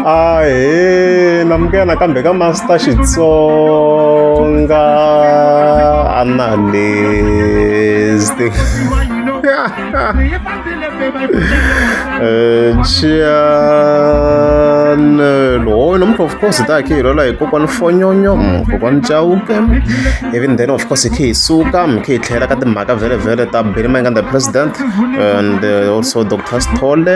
Ahee namukela nakambe ka Master Xitsonga Analyst channel ho namuntlha of course hi ta hi khe hi lwela hi kokwani Fonyonyo kokwani Chauke even then of course hi khe hi suka hi khe hi tlhela ka timhaka vhele ta Benny Mayengani the president and also Doctor Sithole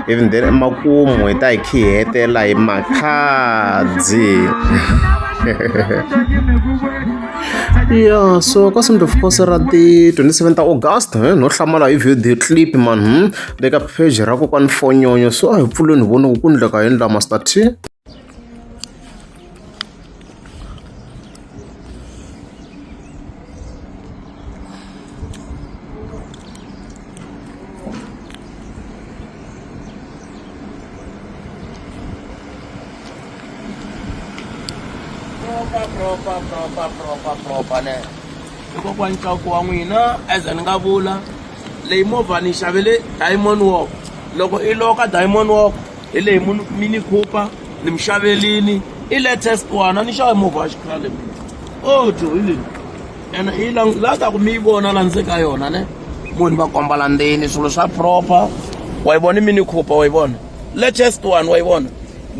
even then emakumu hi ta hi khe hi hetela hi Makhadzi ya so ka Sunday of course ra ti 27 ta August no hlamala hi video clip man le ka page ra kokwani Fonyonyo so a hi pfuleni hi vona ku ku ndleka yini la Master T. Proper proper proper proper proper ne i kokwani Chauke wa n'wina as ni nga vula leyi movha ni xavele Diamond Walk loko i loka Diamond Walk hi leyi Mini Cooper ni mi xavelini i latest one a ni xavi movha wa xikhale mina auto hi leyi ene i la ta ku mi yi vona la ndzeni ka yona ne munhu va komba la ndzeni swilo swa proper wa yi vona i Mini Cooper wa yi vona latest one wa yi vona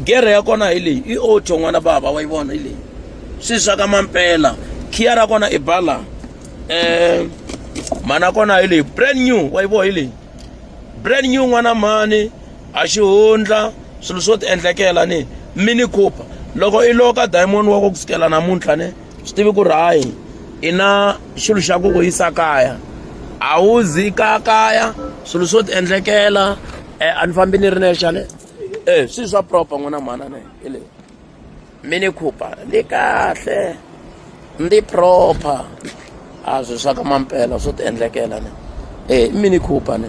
gere ya kona hi leyi i auto n'wana bava wa yi vona hi leyi swi swa ka mampela khiya ra kona i bala um mhana kona hi leyi brand new wa yi vona hi leyi brand new n'wana mhani a xihundla swilo swo ti endlekela ni Mini Cooper loko i loka Diamond wa ku kusukela namuntlha ne swi tivi ku ri hayi i na xilo xa ku ku yisa kaya a wu zi ka kaya swilo swo ti endlekela a ni fambi ni ri nexe ne e swilo swa proper n'wana mhana ne hi leyi Mini Cooper li kahle ndi proper a swi swa ka mampela swo ti endlekela ne e i Mini Cooper ne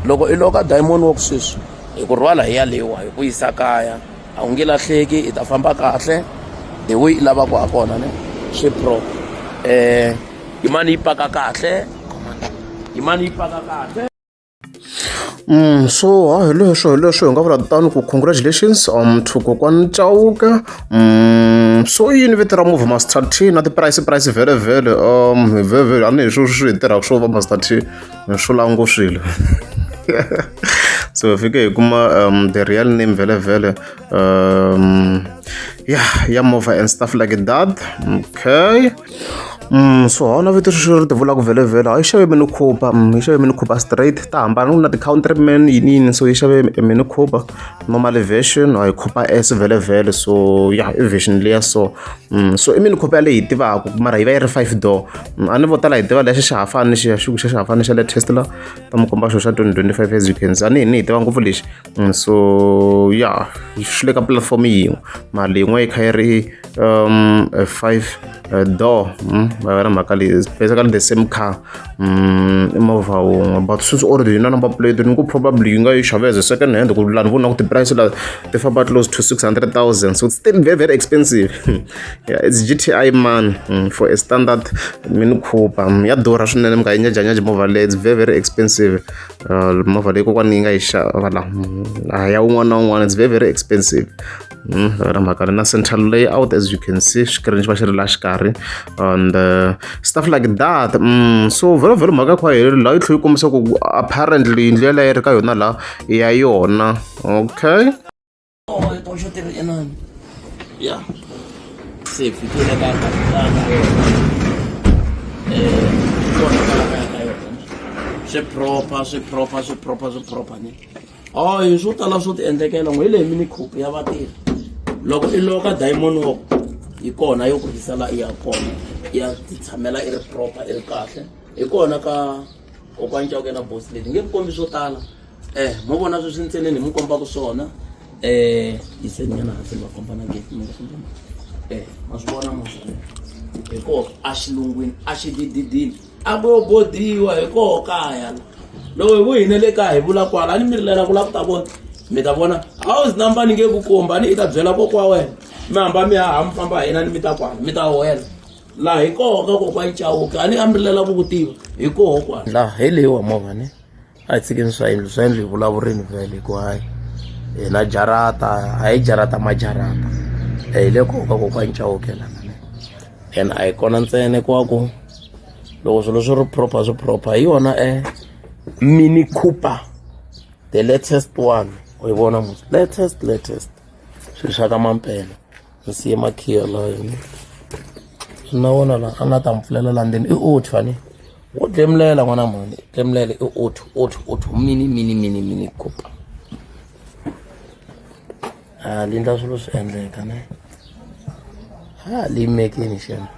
loko i loka Diamond Walk sweswi hi ku rhwala hi yalewa hi ku yisa kaya a wu nge lahleki i ta famba kahle the way i lavaka ha kona ne swi pro yimani yi paka kahle yimani yi paka kahle. So ha hi leswo hi leswo hi nga vula tano ku congratulations to kokwani Chauke so i yini vito ra movha Master T na ti-price price vhele vhele vhele vhele a ni hi swo swi hi tirhaka swo va Master T swo lango swilo so hi fike hi kuma the real name vhele vhele ya ya movha and stuff like that okay. So ha na vito sweswo ri ti vulaka vhele vhele a yi xave Mini Cooper yi xave Mini Cooper straight ta hambana ku na ti-Countryman yini yini so yi xave Mini Cooper normal version a yi Cooper S vhele vhele so ya i version liya so so i Mini Cooper yaleyi hi tivaka mara yi va yi ri five door a ni vo tala hi tiva lexa xihafani lexiya xi ku xa xihafani xa le Tesla ta mi komba xo xa 2025 as you can see a ni hi ni hi tiva ngopfu lexi so ya swi le ka platform yin'we mara leyin'wana yi kha yi ri five door va na mhaka leyi is basically the same car i movha wun'we but since already yi na number plate ni ku probably yi nga yi xave as a second hand ku lani vona ku ti-price la ti famba close to 600,000 so it's still very very expensive yeah, it's GTI man for a standard Mini Cooper ya durha swinene mi nga yi nyajanyaji movha leyi it's very very expensive movha leyi kokwani yi nga yi xava la a ya un'wana na un'wana it's very very expensive na mhaka na central layout as you can see xikirini xi va xi ri laha xikarhi and stuff like that so vhele vhele mhaka kha yi laha yi tlhela yi kombisa ku apparently yindlu yaleyo yi ri ka yona laha ya yona okay. Toxo ti ri inani ya se hi fikile ka ka kona kwala kaya ka yona swi proper swi proper swi proper swi proper ni hayi swo tala swo ti endlekela n'we hi leyi Mini Cooper ya vatirhi loko i loka Diamond Walk hi kona yo ku yisa la i ya kona ya ti tshamela i ri proper i ri kahle hi kona ka kokwani Chauke na boss lady nge ku kombi swo tala mo vona sweswi ntsena ni mi kombaka swona yiseni nyana hansi ni va komba na gate mi ma swi vona mos hi koho a xilungwini a xidididini a ku yo bodiwa hi koho kaya la loko hi ku hina le kaya hi vula kwala a ni mi rilela ku la ku ta vona mi ta vona house number ni nge ku komba ni i ta byela kokwa wena mi hamba mi haha mi famba hi yena ni mi ta kwala mi ta wela laha hi koho ka kokwani Chauke a ni a mi rilela ku ku tiva hi koho kwala laha hi leyiwa movha ni. A hi tshikeni swa yindlu swa yindlu hi vulavurini vhele hi ku hayi hina jarata a hi jarata majarata hi le koka kokwani Chauke lana ne and a hi kona ntsena ku ku loko swilo swi ri proper swi proper hi yona e Mini Cooper the latest one u yi vona mos latest latest swilo swa ka mampela ni siye makhiya layo na wona la a na ta mi pfulela la ndzeni i auto fani wo tlemulela n'wana mhani tlemulela i auto auto auto mini mini mini mini Cooper a lindla swilo swi endleka ne a limekeni xana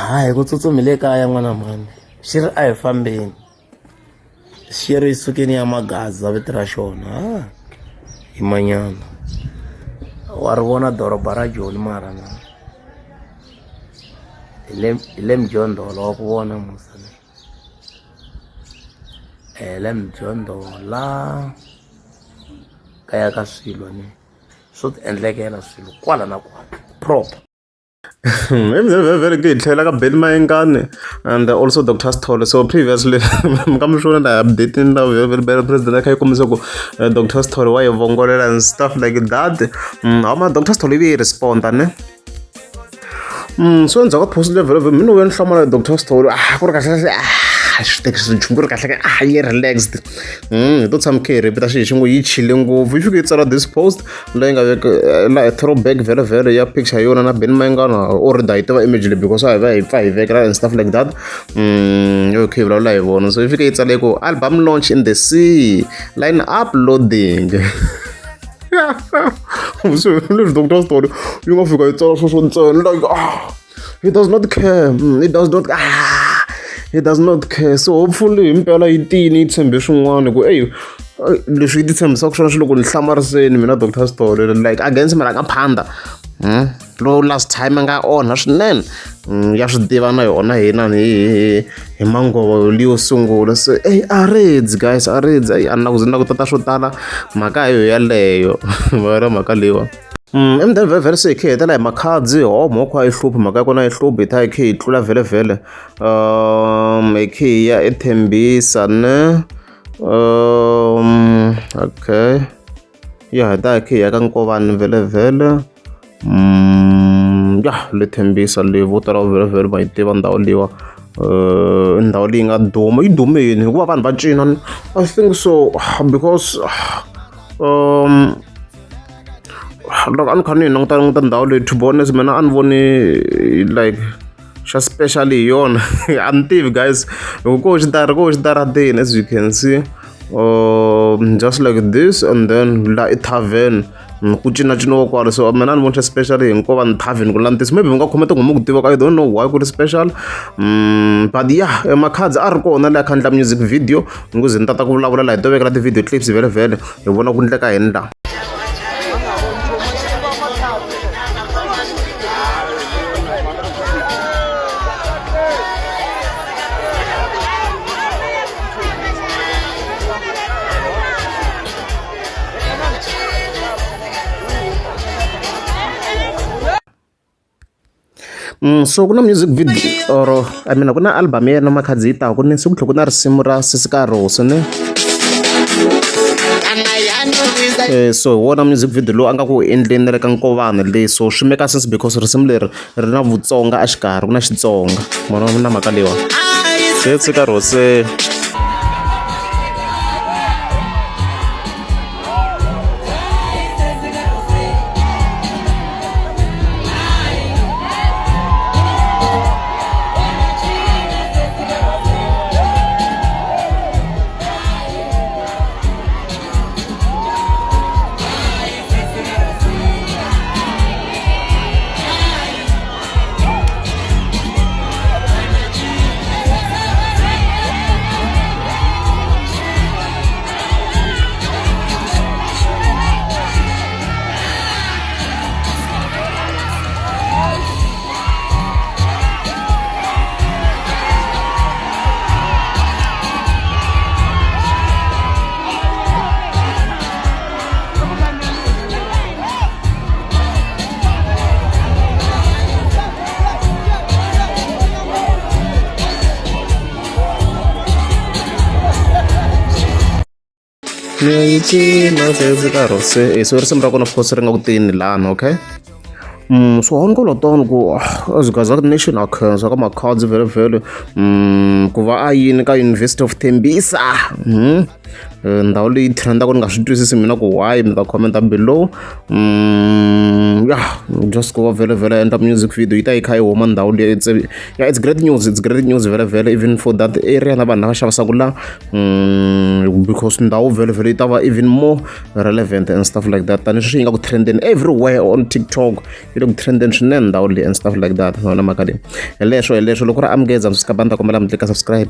hayi ku tsutsumi le kaya n'wana mhani xi ri a hi fambeni xi ri sukeni ya magaza vito ra xona ha yimanyana wa ri vona doroba ra Joni mara na hi le hi le Mjondolo wa ku vona musa ne hi le Mjondolo kaya ka swilo ne swo ti endlekela swilo kwala na kwala proper. Vhele ke hi tlhela ka Benny Mayengani and also Dr Sithole so previously mi ka mi swi vona la update la vhele president a kha yi kombisa ku Dr Sithole wa yi vongolela and stuff like that how ma Dr Sithole yi vuye yi respond-a ne so endzhaku ka post leyi vhele mina ni vuye ni hlamala Dr Sithole ah ku ri kahle kahle ah swi tekisi nchumu ku ri kahle ah yi relaxed hi to tshama kha hi repeat xi hi xin'we yi chile ngopfu yi fike yi tsala this post leyi nga veka la throwback vhele vhele ya picture yona na Benny Mayengani already hi tiva image leyi because a hi va hi pfa hi vekela and stuff like that yo khe hi vulavula hi vona so yi fike yi tsale ku album launch in the sea line up loading so leswi Doctor Story yi nga fika yi tsala sweswo ntsena like ah he does not care he does not ah he does not care so hopefully himpela yi tiyini yi tshembe swin'wana ku eyi leswi yi ti tshembisaka swona swi le ku ni hlamariseni mina Doctor Sithole like against mina ka phanda lowu last time a nga onha swinene ya swi tiva na yona hina hi hi manghovo leyo sungula se eyi a redzi guys a redzi eyi a ni na ku ze ni na ku tata swo tala mhaka hi yo yaleyo va mhaka leyiwa. Emudende vhele vhele se hi khe hi hetela hi makhadzi ho mhoko a yi hluphi mhaka ya kona a yi hluphi hi ta hi khe hi tlula vhele vhele hi khe hi ya eThembisa ne okay ya hi ta hi khe hi ya ka Nkovani vhele vhele ya le Thembisa le vo tala vhele vhele va yi tiva ndhawu leyiwa i ndhawu leyi nga duma yi dume yini hikuva vanhu va cina I think so because loko a ni kha ni yi languta languta ndhawu leyi to be honest mina a ni voni like xa special hi yona a ni tivi guys loko ko xitara ko xitarateni as you can see just like this and then la i tavern ku cinaciniwa kwalo so mina ni vona xa special hi nkova ni tavern ku langutisa maybe mi nga khoma tinghoma ku tiva ka I don't know why ku ri special but yeah makhadzi a ri kona leya khandla music video ni ku ze ni tata ku vulavula laha hi to vekela ti-video clips vhele vhele hi vona ku ndleka yini la. So ku na music video or I mean ku na album ya yena Makhadzi yi taku ni se ku tlhela ku na risimu ra Sesi ka Rose ne so hi wona music video lowu a nga ku endleni na le ka Nkovani le so swi make sense because risimu leri ri na Vutsonga exikarhi ku na Xitsonga mona na mhaka leyiwani Sesi ka Rose. Ni ya yi cina se ndzi karhi se so risimu ra kona of course ri nga ku teni lani, okay. So a ni kolotani ku as Gaza Nation a khensa ka Makhadzi vhele vhele ku va a yini ka University of Tembisa. Ndhawu leyi trendaka ni nga swi twisisi mina ku why mi ta comment below. Yeah, just ku va vhele vhele endla music video yi ta yi kha yi huma ndhawu leyi. It's yeah, it's great news, it's great news vhele vhele, even for that area na vanhu lava xavisaka la, because ndhawu vhele vhele yi ta va even more relevant and stuff like that, tanihi sweswi yi nga ku trendeni everywhere on TikTok, yi le ku trendeni swinene ndhawu leyi and stuff like that. Yona mhaka leyi, hi leswo loko ri amukeza mi swi ta kombela mi tlika subscribe.